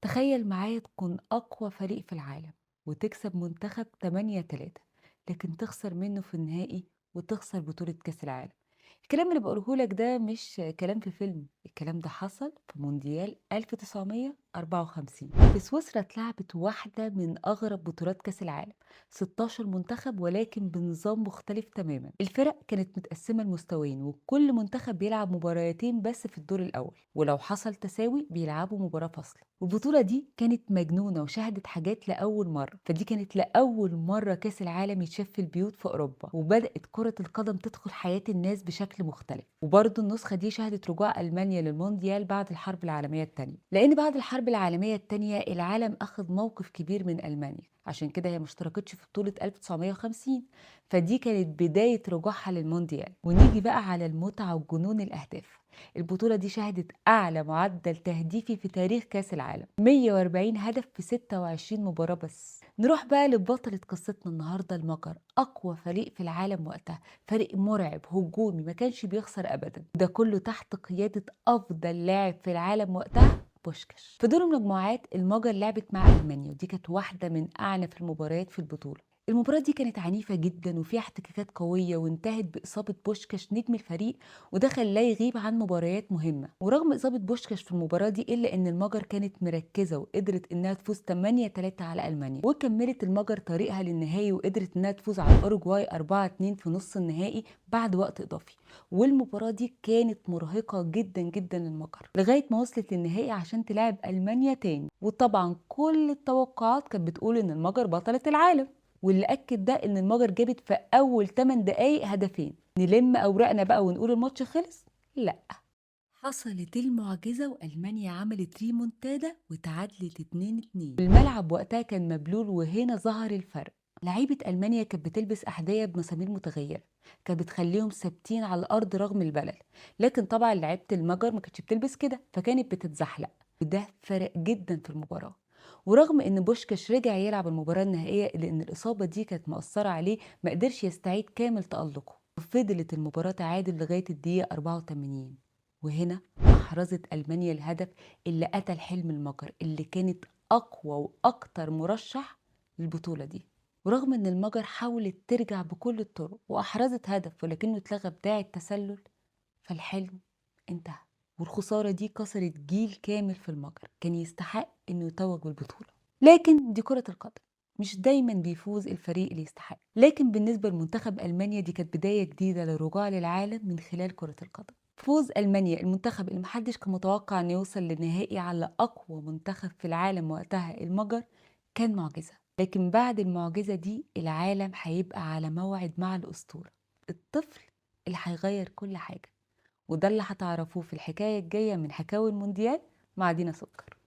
تخيل معايا تكون أقوى فريق في العالم وتكسب منتخب 8-3، لكن تخسر منه في النهائي وتخسر بطولة كأس العالم. الكلام اللي بقوله لك ده مش كلام في فيلم، الكلام ده حصل في مونديال 1954 في سويسرا. اتلعبت واحدة من أغرب بطولات كأس العالم، 16 منتخب ولكن بنظام مختلف تماما. الفرق كانت متقسمة لمستويين، وكل منتخب بيلعب مباراتين بس في الدور الأول، ولو حصل تساوي بيلعبوا مباراة فاصلة. والبطولة دي كانت مجنونة وشهدت حاجات لأول مرة، فدي كانت لأول مرة كأس العالم يتشاف في البيوت في أوروبا، وبدأت كرة القدم تدخل حياة الناس بشكل مختلف. وبرضه النسخة دي شهدت رجوع ألمانيا للمونديال بعد الحرب العالمية الثانية، لأن بعد الحرب العالمية الثانية العالم أخذ موقف كبير من ألمانيا، عشان كده هي ما اشتركتش في بطولة 1950، فدي كانت بداية رجوعها للمونديال. ونيجي بقى على المتعة وجنون الأهداف. البطولة دي شهدت أعلى معدل تهديفي في تاريخ كأس العالم، 140 هدف في 26 مباراة بس. نروح بقى لبطلة قصتنا النهاردة، المجر، أقوى فريق في العالم وقتها، فريق مرعب هجومي ما كانش بيخسر أبدا، ده كله تحت قيادة أفضل لاعب في العالم وقتها، بوشكاش. في دور المجموعات المجر لعبت مع ألمانيا، ودي كانت واحدة من أعنف المباريات في البطولة. المباراة دي كانت عنيفة جدا وفيها احتكاكات قوية، وانتهت بإصابة بوشكاش نجم الفريق، وده خلاه يغيب عن مباريات مهمة. ورغم إصابة بوشكاش في المباراة دي إلا إن المجر كانت مركزة وقدرت إنها تفوز 8-3 على ألمانيا، وكملت المجر طريقها للنهائي وقدرت إنها تفوز على الأوروجواي 4-2 في نص النهائي بعد وقت إضافي. والمباراة دي كانت مرهقة جدا جدا للمجر لغاية ما وصلت للنهائي عشان تلعب ألمانيا تاني، وطبعا كل التوقعات كانت بتقول إن المجر بطلة العالم، واللي أكد ده إن المجر جابت في أول 8 دقايق هدفين. نلم أوراقنا بقى ونقول الماتش خلص؟ لأ، حصلت المعجزة وألمانيا عملت ريمونتادا وتعادلت 2-2. الملعب وقتها كان مبلول، وهنا ظهر الفرق. لعيبة ألمانيا كانت بتلبس أحذية بمسامير متغيرة كانت بتخليهم ثابتين على الأرض رغم البلل، لكن طبعا لعيبة المجر ما كانتش بتلبس كده، فكانت بتتزحلق، وده فرق جدا في المباراة. ورغم ان بوشكاش رجع يلعب المباراة النهائية لان الإصابة دي كانت مأثرة عليه، ما قدرش يستعيد كامل تألقه، وفضلت المباراة تعادل لغاية الدقيقة 84، وهنا أحرزت ألمانيا الهدف اللي قتل حلم المجر اللي كانت أقوى وأكتر مرشح للبطولة دي. ورغم ان المجر حاولت ترجع بكل الطرق وأحرزت هدف ولكنه اتلغى بداعي التسلل، فالحلم انتهى، والخسارة دي كسرت جيل كامل في المجر كان يستحق انه يتوج بالبطولة. لكن دي كرة القدم، مش دايما بيفوز الفريق اللي يستحق. لكن بالنسبة لمنتخب ألمانيا دي كانت بداية جديدة للرجوع للعالم من خلال كرة القدم. فوز ألمانيا، المنتخب اللي محدش كان متوقع انه يوصل للنهائي على أقوى منتخب في العالم وقتها المجر، كان معجزة. لكن بعد المعجزة دي العالم هيبقى على موعد مع الأسطورة، الطفل اللي هيغير كل حاجة، وده اللي هتعرفوه في الحكاية الجاية من حكاوي المونديال مع دينا سكر.